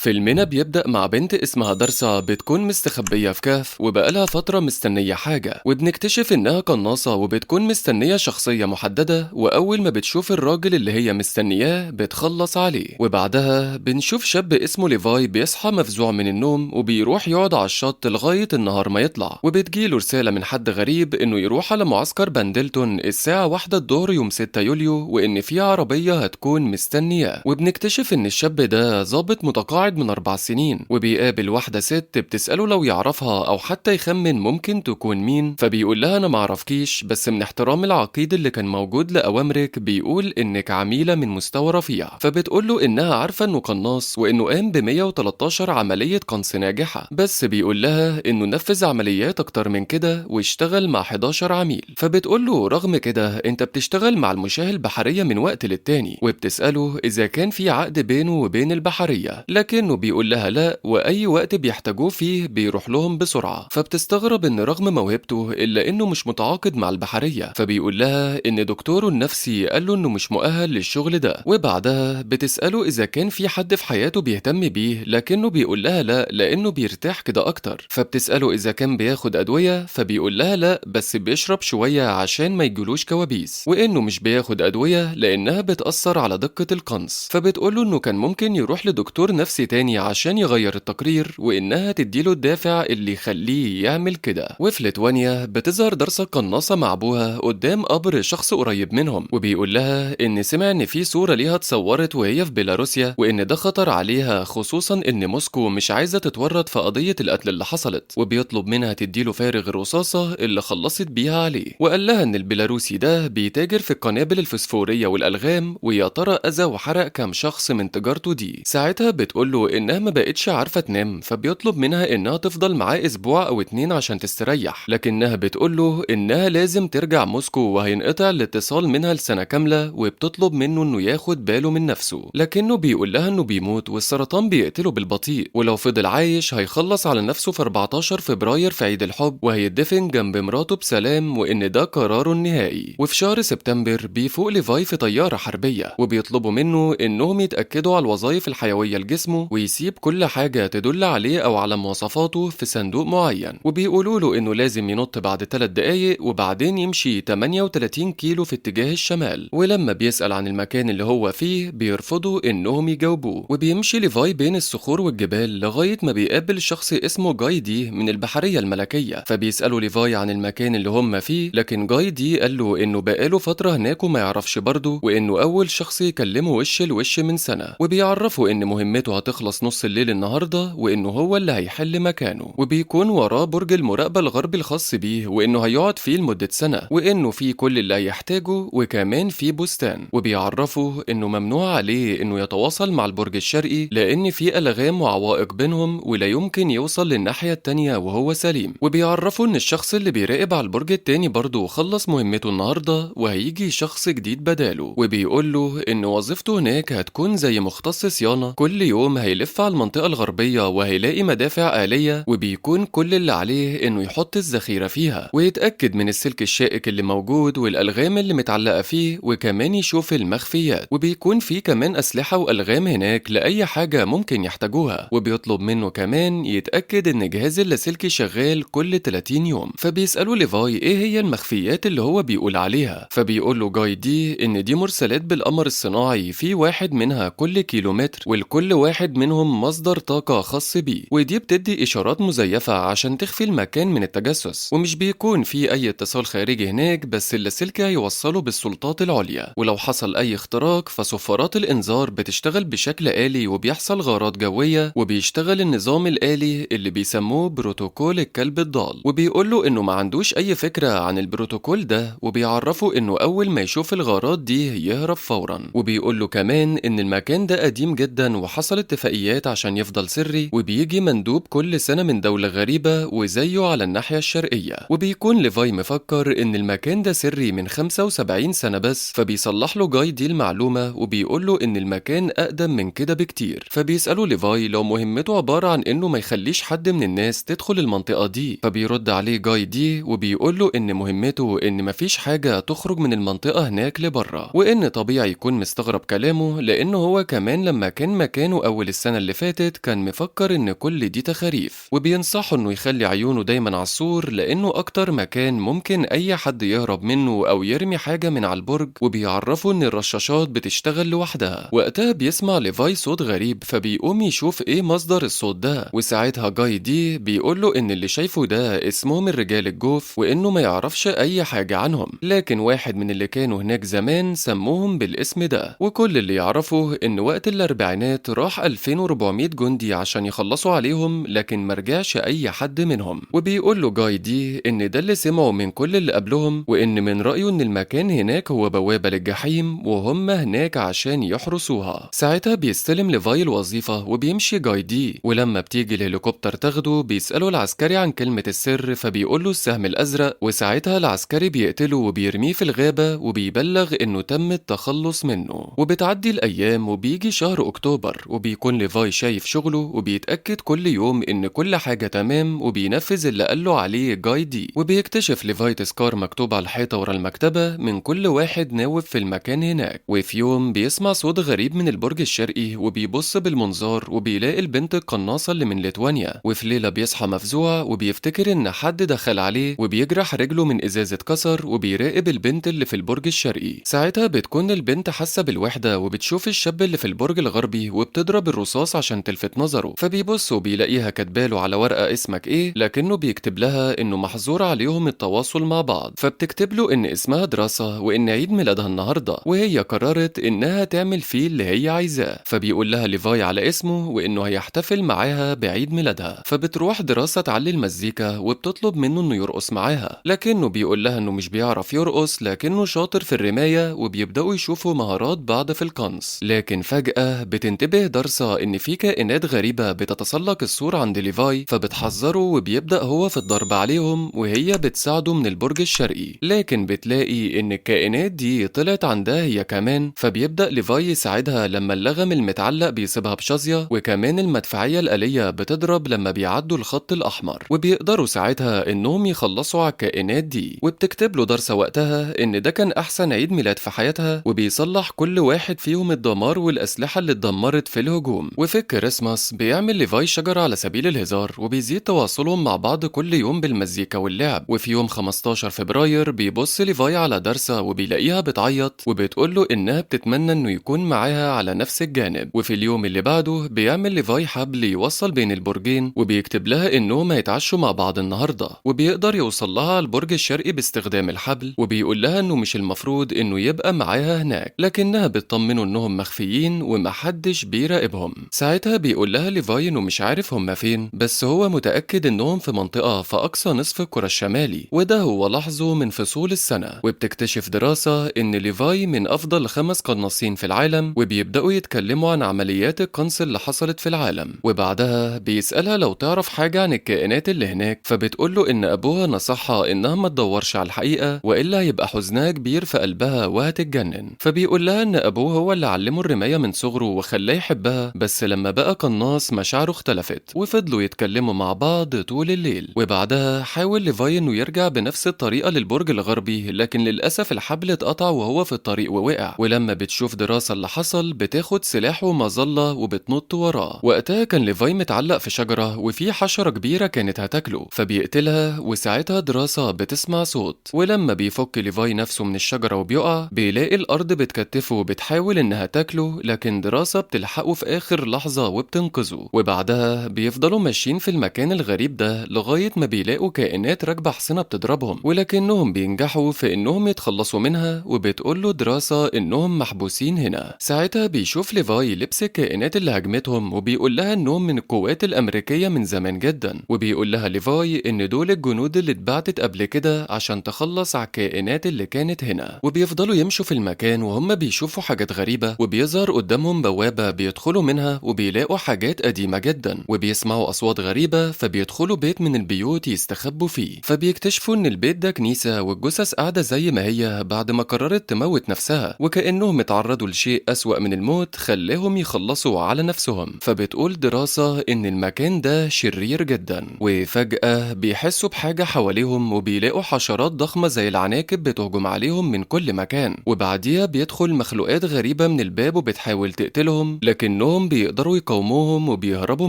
فيلمنا بيبدأ مع بنت اسمها درسة بتكون مستخبية في كهف وبقالها فترة مستنية حاجة، وبنكتشف إنها قناصة وبتكون مستنية شخصية محددة، وأول ما بتشوف الراجل اللي هي مستنياه بتخلص عليه. وبعدها بنشوف شاب اسمه ليفاي بيصحى مفزوع من النوم وبيروح يقعد على الشط لغاية النهار ما يطلع، وبتجيله رسالة من حد غريب إنه يروح على معسكر بندلتون الساعة 1 الظهر يوم 6 يوليو، وإن في عربية هتكون مستنياه. وبنكتشف إن الشاب ده ضابط متقاعد من 4 سنين، وبيقابل واحدة ست بتسأله لو يعرفها أو حتى يخمن ممكن تكون مين، فبيقول لها أنا معرفكيش، بس من احترام العقيد اللي كان موجود لأوامرك بيقول إنك عميلة من مستوى رفيع. فبتقول له إنها عارفة إنه قناص وإنه قام ب 113 عملية قنص ناجحة، بس بيقول لها إنه نفذ عمليات أكتر من كده واشتغل مع 11 عميل. فبتقول له رغم كده أنت بتشتغل مع المشاة البحرية من وقت للتاني، وبتسأله إذا كان في عقد بينه وبين البحرية، لكنه بيقول لها لا، وأي وقت بيحتاجوه فيه بيروح لهم بسرعة. فبتستغرب إن رغم موهبته إلا إنه مش متعاقد مع البحرية، فبيقول لها إن دكتوره النفسي قال له إنه مش مؤهل للشغل ده. وبعدها بتسأله إذا كان في حد في حياته بيهتم بيه، لكنه بيقول لها لا لأنه بيرتاح كده أكتر. فبتسأله إذا كان بياخد أدوية، فبيقول لها لا بس بيشرب شوية عشان ما يجيلوش كوابيس، وإنه مش بياخد أدوية لأنها بتأثر على دقة القنص. فبتقوله إنه كان ممكن يروح لدكتور نفسي تاني عشان يغير التقرير، وإنها تديله الدافع اللي يخليه يعمل كده. وفي ليتوانيا بتظهر درسة قناصة مع أبوها قدام قبر شخص قريب منهم، وبيقول لها إن سمع إن في صورة ليها اتصورت وهي في بيلاروسيا، وإن ده خطر عليها خصوصا إن موسكو مش عايزة تتورط في قضية القتل اللي حصلت، وبيطلب منها تديله فارغ الرصاصة اللي خلصت بيها عليه. وقال لها إن البيلاروسي ده بيتاجر في القنابل الفسفورية والألغام، ويا ترى أذى وحرق كام شخص من تجارته دي. ساعتها بتقوله إنها ما بقتش عارفة تنام، فبيطلب منها إنها تفضل معاه أسبوع أو 2 عشان تستريح، لكنها بتقوله إنها لازم ترجع موسكو وهينقطع الاتصال منها لسنة كاملة، وبتطلب منه إنه ياخد باله من نفسه، لكنه بيقول لها إنه بيموت والسرطان بيقتله بالبطيء، ولو فضل عايش هيخلص على نفسه في 14 فبراير في عيد الحب، وهيدفن جنب مراته بسلام، وإن ده قراره النهائي. وفي شهر سبتمبر بيفوق ليفاي في طيارة حربية، وبيطلبوا منه إنهم يتأكدوا على الوظائف الحيوية لجسمه ويسيب كل حاجة تدل عليه أو على مواصفاته في صندوق معين، وبيقولوا له إنه لازم ينط بعد 3 دقايق وبعدين يمشي 38 كيلو في اتجاه الشمال. ولما بيسأل عن المكان اللي هو فيه بيرفضوا إنهم يجاوبوه، وبيمشي ليفاي بين الصخور والجبال لغاية ما بيقابل شخص اسمه جايدي من البحرية الملكية، فبيسألوا ليفاي عن المكان اللي هم فيه، لكن جايدي قال له إنه بقاله فترة هناك وما يعرفش برضه، وإنه أول شخص يكلمه وش لوش من سنة، وبيعرفوا إن مهمته هتخلص نص الليل النهارده وإنه هو اللي هيحل مكانه، وبيكون وراه برج المراقبة الغربي الخاص بيه، وإنه هيقعد فيه لمدة سنة، وإنه فيه كل اللي هيحتاجه وكمان فيه بستان. وبيعرفوا إنه ممنوع عليه إنه يتواصل مع البرج الشرقي لأن فيه ألغام وعوائق بينهم ولا يمكن يوصل للناحية التانية وهو سليم. وبيعرفوا إن الشخص اللي بيراقب على البرج التاني برضه خلص مهمته النهارده وهيجي شخص جديد بداله، وبيقول له إن وظيفته هناك هتكون زي مختص صيانة، كل يوم هيلف على المنطقة الغربية وهيلاقي مدافع آلية، وبيكون كل اللي عليه إنه يحط الذخيرة فيها ويتأكد من السلك الشائك اللي موجود والألغام اللي متعلقة فيه، وكمان يشوف المخفيات، وبيكون فيه كمان أسلحة وألغام هناك لأي حاجة ممكن يحتاجوها. وبيطلب منه كمان يتأكد إن جهاز اللاسلكي شغال كل 30 يوم. فبيسألوا ليفاي إيه هي المخفيات اللي هو بيقول عليها، فبيقول له جايدي إن دي مرسلات بالقمر الصناعي في واحد منها كل كيلومتر، ولكل واحد منهم مصدر طاقة خاص بيه، ودي بتدي إشارات مزيفة عشان تخفي المكان من التجسس، ومش بيكون في أي اتصال خارجي هناك، بس اللاسلكي هيوصله بالسلطات العليا، ولو حصل أي اختراق فصفارات الإنذار بتشتغل بشكل آلي وبيحصل غارات جوية، وبيشتغل النظام الآلي اللي بيسموه بروتوكول الكلب الضال. وبيقوله إنه ما عندوش أي فكرة عن البروتوكول ده، وبيعرفه إنه أول ما يشوف الغارات دي يهرب فورا. وبيقوله كمان إن المكان ده قديم جدا وحصل اتفاقيات عشان يفضل سري، وبيجي مندوب كل سنة من دولة غريبة وزيه على الناحية الشرقية. وبيكون ليفاي مفكر إن المكان ده سري من 75 سنة بس، فبيصلح له جايدي المعلومة وبيقول له إن المكان أقدم من كده بكتير. فبيسأله ليفاي لو مهمته عبارة عن إنه ما يخليش حد من الناس تدخل المنطقة دي، فبيرد عليه جايدي وبيقول له إن مهمته إن مفيش حاجة تخرج من المنطقة هناك لبره، وإن طبيعي يكون مستغرب كلامه لأنه هو كمان لما كان مكانه أول السنة اللي فاتت كان مفكر إن كل دي تخاريف، وبينصحه إنه يخلي عيونه دايما على السور لأنه أكتر مكان ممكن أي حد يهرب منه أو يرمي حاجة من على البرج، وبيعرفه إن الرشاشات بتشتغل لوحدها. وقتها بيسمع ليفاي صوت غريب فبيقوم يشوف إيه مصدر الصوت ده، وساعتها جاي دي بيقوله إن اللي شايفه ده اسمهم الرجال الجوف وإنه ما يعرفش أي حاجة عنهم، لكن واحد من اللي كانوا هناك زمان سموهم بالاسم ده، وكل اللي يعرفه إن وقت الأربعينات راح 2400 جندي عشان يخلصوا عليهم لكن مرجعش أي حد منهم. وبيقول له جاي دي إن ده اللي سمعه من كل اللي قبلهم، وإن من رأيه إن المكان هناك هو بوابة للجحيم وهم هناك عشان يحرسوها. ساعتها بيستلم ليفاي الوظيفة وبيمشي جاي دي، ولما بتيجي الهليكوبتر تاخده بيسأله العسكري عن كلمة السر فبيقول له السهم الأزرق، وساعتها العسكري بيقتله وبيرميه في الغابة وبيبلغ إنه تم التخلص منه. وبتعدي الأيام وبيجي شهر أكتوبر وبيكون ليفاي شايف شغله وبيتأكد كل يوم إن كل حاجة تمام وبينفذ اللي قاله عليه جاي دي. وبيكتشف ليفاي تذكار مكتوب على الحيطة ورا المكتبة من كل واحد ناوب في المكان هناك. وفي يوم بيسمع صوت غريب من البرج الشرقي وبيبص بالمنظار وبيلاقي البنت القناصة اللي من ليتوانيا. وفي ليلة بيصحى مفزوع وبيفتكر إن حد دخل عليه وبيجرح رجله من إزازة كسر وبيراقب البنت اللي في البرج الشرقي. ساعتها بتكون البنت حاسة بالوحدة وبتشوف الشاب اللي في البرج الغربي وبتضرب الرصاص عشان تلفت نظره، فبيبص وبيلاقيها كاتباله على ورقة اسمك ايه، لكنه بيكتب لها انه محظور عليهم التواصل مع بعض، فبتكتب له ان اسمها دراسة وان عيد ميلادها النهارده وهي قررت انها تعمل فيه اللي هي عايزاه. فبيقول لها ليفاي على اسمه وانه هيحتفل معاها بعيد ميلادها، فبتروح دراسة تعلي المزيكا وبتطلب منه انه يرقص معاها، لكنه بيقول لها انه مش بيعرف يرقص لكنه شاطر في الرماية، وبيبدأوا يشوفوا مهارات بعض في القنص. لكن فجأة بتنتبه دراسة ان في كائنات غريبة بتتسلق السور عند ليفاي، فبتحذره وبيبدأ هو في الضرب عليهم وهي بتساعده من البرج الشرقي، لكن بتلاقي ان الكائنات دي طلعت عندها هي كمان، فبيبدأ ليفاي يساعدها لما اللغم المتعلق بيصيبها بشظية، وكمان المدفعية الآلية بتضرب لما بيعدوا الخط الأحمر، وبيقدروا ساعتها انهم يخلصوا على الكائنات دي. وبتكتب له دراسة وقتها ان ده كان احسن عيد ميلاد في حياتها، وبيصلح كل واحد فيهم الدمار والأسلحة اللي اتدمرت في الهجوم. وفي الكريسماس بيعمل ليفاي شجرة على سبيل الهزار وبيزيد تواصلهم مع بعض كل يوم بالمزيكا واللعب. وفي يوم 15 فبراير بيبص ليفاي على درسة وبيلاقيها بتعيط وبتقول له انها بتتمنى انه يكون معاها على نفس الجانب. وفي اليوم اللي بعده بيعمل ليفاي حبل يوصل بين البرجين وبيكتب لها انهم هيتعشوا مع بعض النهارده، وبيقدر يوصل لها على البرج الشرقي باستخدام الحبل، وبيقول لها انه مش المفروض انه يبقى معاها هناك، لكنها بتطمنه انهم مخفيين ومحدش بيراقبهم. ساعتها بيقول لها ليفاي انه مش عارف هم فين، بس هو متأكد انهم في منطقة في اقصى نصف الكرة الشمالي، وده هو لاحظه من فصول السنة. وبتكتشف دراسة ان ليفاي من افضل 5 قناصين في العالم، وبيبدأوا يتكلموا عن عمليات القنص اللي حصلت في العالم. وبعدها بيسألها لو تعرف حاجة عن الكائنات اللي هناك، فبتقول له ان ابوها نصحها انها ما تدورش على الحقيقة والا هيبقى حزنها كبير في قلبها وهتتجنن. فبيقول لها ان ابوه هو اللي علمه الرماية من صغره وخلاه يحبها، بس لما بقى قناص مشاعره اختلفت، وفضلوا يتكلموا مع بعض طول الليل. وبعدها حاول ليفاي انه يرجع بنفس الطريقة للبرج الغربي، لكن للأسف الحبل اتقطع وهو في الطريق ووقع. ولما بتشوف دراسة اللي حصل بتاخد سلاحه ومظلة وبتنط وراه. وقتها كان ليفاي متعلق في شجرة وفي حشرة كبيرة كانت هتاكله فبيقتلها، وساعتها دراسة بتسمع صوت، ولما بيفك ليفاي نفسه من الشجرة وبيقع بيلاقي الأرض بتكتفه وبتحاول إنها تاكله، لكن دراسة بتلحقه في آخر لحظة وبتنقذه. وبعدها بيفضلوا ماشيين في المكان الغريب ده لغاية ما بيلاقوا كائنات راكبة حصنة بتضربهم، ولكنهم بينجحوا في إنهم يتخلصوا منها، وبتقول له دراسة إنهم محبوسين هنا. ساعتها بيشوف ليفاي لبس الكائنات اللي هاجمتهم وبيقول لها إنهم من القوات الأمريكية من زمان جدا، وبيقول لها ليفاي إن دول الجنود اللي اتبعتت قبل كده عشان تخلص على الكائنات اللي كانت هنا. وبيفضلوا يمشوا في المكان وهم بيشوفوا حاجات غريبة، وبيظهر قدامهم بوابة بيدخلوا منها وبيلاقوا حاجات قديمة جدا، وبيسمعوا أصوات غريبة فبيدخلوا بيت من البيوت يستخبوا فيه، فبيكتشفوا إن البيت ده كنيسة والجثث قاعدة زي ما هي بعد ما قررت تموت نفسها، وكأنهم اتعرضوا لشيء أسوأ من الموت خلاهم يخلصوا على نفسهم. فبتقول دراسة إن المكان ده شرير جدا، وفجأة بيحسوا بحاجة حواليهم وبيلاقوا حشرات ضخمة زي العناكب بتهجم عليهم من كل مكان، وبعديها بيدخل مخلوقات غريبة من الباب وبتحاول تقتلهم، لكنهم لكنهم بيقدروا يقاوموهم وبيهربوا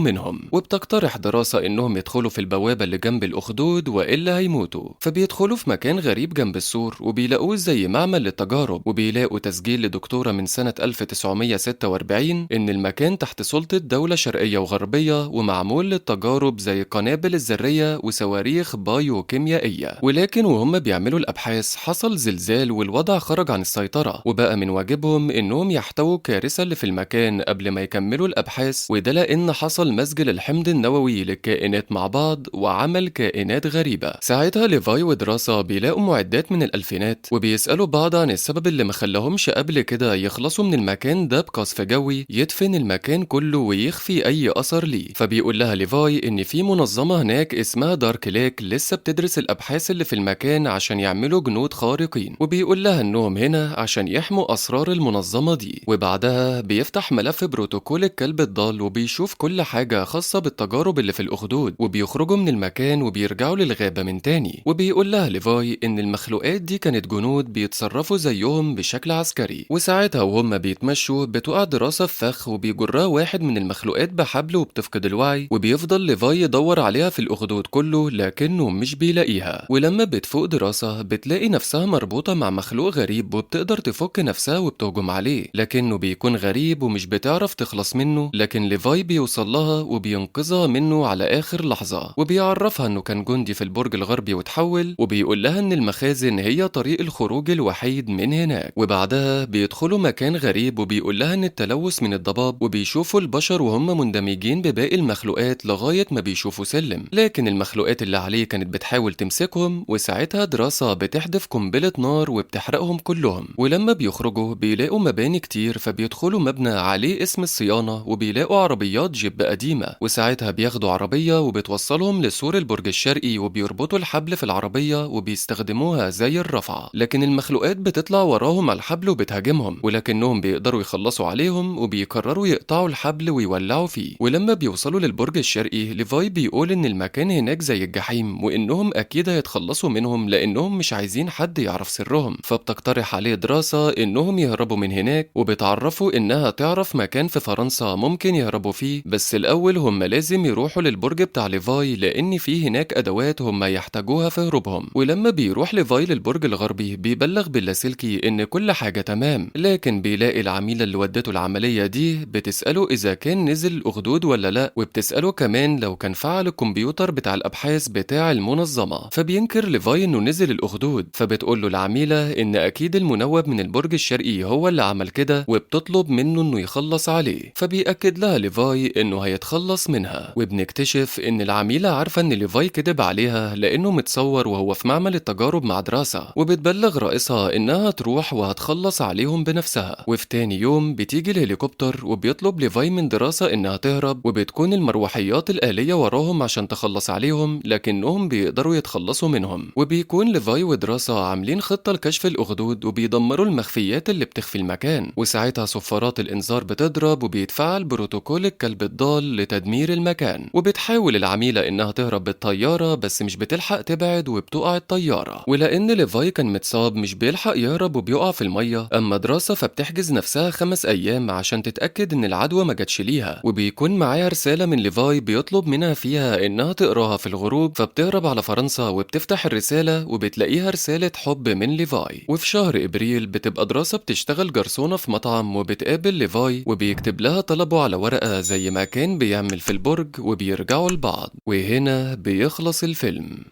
منهم. وبتقترح دراسة انهم يدخلوا في البوابة اللي جنب الأخدود وإلا هيموتوا، فبيدخلوا في مكان غريب جنب السور وبيلاقوه زي معمل للتجارب، وبيلاقوا تسجيل لدكتورة من سنة 1946 إن المكان تحت سلطة دولة شرقية وغربية ومعمول للتجارب زي قنابل الذرية وصواريخ بايوكيميائية. ولكن وهم بيعملوا الأبحاث حصل زلزال والوضع خرج عن السيطرة، وبقى من واجبهم إنهم يحتووا الكارثة اللي في المكان قبل ما يكملوا الأبحاث، وده لأن حصل مزج للحمض النووي للكائنات مع بعض وعمل كائنات غريبة. ساعتها ليفاي ودراسة بيلاقوا معدات من الألفينات وبيسألوا بعض عن السبب اللي مخلهمش قبل كده يخلصوا من المكان ده بقصف جوي يدفن المكان كله ويخفي أي أثر ليه. فبيقول لها ليفاي إن في منظمة هناك اسمها دارك ليك لسه بتدرس الأبحاث اللي في المكان عشان يعملوا جنود خارقين، وبيقول لها إنهم هنا عشان يحموا أسرار المنظمة دي. وبعدها بيفتح ملف بروتوكول الكلب الضال وبيشوف كل حاجة خاصة بالتجارب اللي في الأخدود، وبيخرجوا من المكان وبيرجعوا للغابة من تاني. وبيقول لها ليفاي إن المخلوقات دي كانت جنود بيتصرفوا زيهم بشكل عسكري. وساعتها وهم بيتمشوا بتقع دراسة في فخ وبيجرها واحد من المخلوقات بحبل وبتفقد الوعي، وبيفضل ليفاي يدور عليها في الأخدود كله لكنه مش بيلاقيها. ولما بتفوق دراسة بتلاقي نفسها مربوطة مع مخلوق غريب وبتقدر تفك نفسها وبتهجم عليه، لكنه بيكون غريب ومش بتعرف تخلص منه، لكن ليفاي بيوصل لها وبينقذها منه على آخر لحظة، وبيعرفها انه كان جندي في البرج الغربي وتحول، وبيقول لها ان المخازن هي طريق الخروج الوحيد من هناك. وبعدها بيدخلوا مكان غريب وبيقول لها ان التلوث من الضباب، وبيشوفوا البشر وهم مندمجين بباقي المخلوقات لغاية ما بيشوفوا سلم، لكن المخلوقات اللي عليه كانت بتحاول تمسكهم، وساعتها دراسة بتحدف قنبلة نار وبتحرقهم كلهم. ولما بيخرجوا بيلاقوا مباني كتير، فبيدخلوا مبنى عليه اسم الصيانة وبيلاقوا عربيات جيب قديمة، وساعتها بياخدوا عربية وبتوصلهم لسور البرج الشرقي وبيربطوا الحبل في العربية وبيستخدموها زي الرفعة، لكن المخلوقات بتطلع وراهم على الحبل وبتهاجمهم، ولكنهم بيقدروا يخلصوا عليهم وبيقرروا يقطعوا الحبل ويولعوا فيه. ولما بيوصلوا للبرج الشرقي ليفاي بيقول ان المكان هناك زي الجحيم وانهم اكيد هيتخلصوا منهم لانهم مش عايزين حد يعرف سرهم، فبتقترح عليه دراسة انهم يهربوا من هناك، وبتعرفوا انها تعرف مكان في فرنسا ممكن يهربوا فيه، بس الاول هم لازم يروحوا للبرج بتاع ليفاي لان فيه هناك ادوات هم يحتاجوها في هروبهم. ولما بيروح ليفاي للبرج الغربي بيبلغ باللاسلكي ان كل حاجة تمام، لكن بيلاقي العميلة اللي ودته العملية دي بتسأله اذا كان نزل الأخدود ولا لا، وبتسأله كمان لو كان فعل الكمبيوتر بتاع الأبحاث بتاع المنظمة، فبينكر ليفاي انه نزل الأخدود، فبتقول له العميلة ان اكيد المنوب من البرج الشرقي هو اللي عمل كده، وبتطلب منه انه يخلص عليه، فبيأكد لها ليفاي انه هيتخلص منها. وبنكتشف ان العميلة عارفة ان ليفاي كدب عليها لانه متصور وهو في معمل التجارب مع دراسة، وبتبلغ رئيسها انها تروح وهتخلص عليهم بنفسها. وفي تاني يوم بتيجي الهليكوبتر وبيطلب ليفاي من دراسة انها تهرب، وبتكون المروحيات الآلية وراهم عشان تخلص عليهم، لكنهم بيقدروا يتخلصوا منهم. وبيكون ليفاي ودراسة عاملين خطة لكشف الأخدود وبيدمروا المخفيات اللي بتخفي المكان، وساعتها صفارات الإنذار بتضرب وبيتفعل بروتوكول الكلب الضال لتدمير المكان. وبتحاول العميلة انها تهرب بالطيارة بس مش بتلحق تبعد وبتقع الطيارة، ولأن ليفاي كان متصاب مش بيلحق يهرب وبيقع في المية. أما دراسة فبتحجز نفسها 5 أيام عشان تتأكد إن العدوى ما جاتش ليها، وبيكون معاها رسالة من ليفاي بيطلب منها فيها إنها تقراها في الغروب، فبتهرب على فرنسا وبتفتح الرسالة وبتلاقيها رسالة حب من ليفاي. وفي شهر إبريل بتبقى دراسة بتشتغل جرسونة في مطعم وبتقابل ليفاي وبيكتب لها طلبه على ورقة زي ما كان بيعمل في البرج، وبيرجعوا لبعض. وهنا بيخلص الفيلم.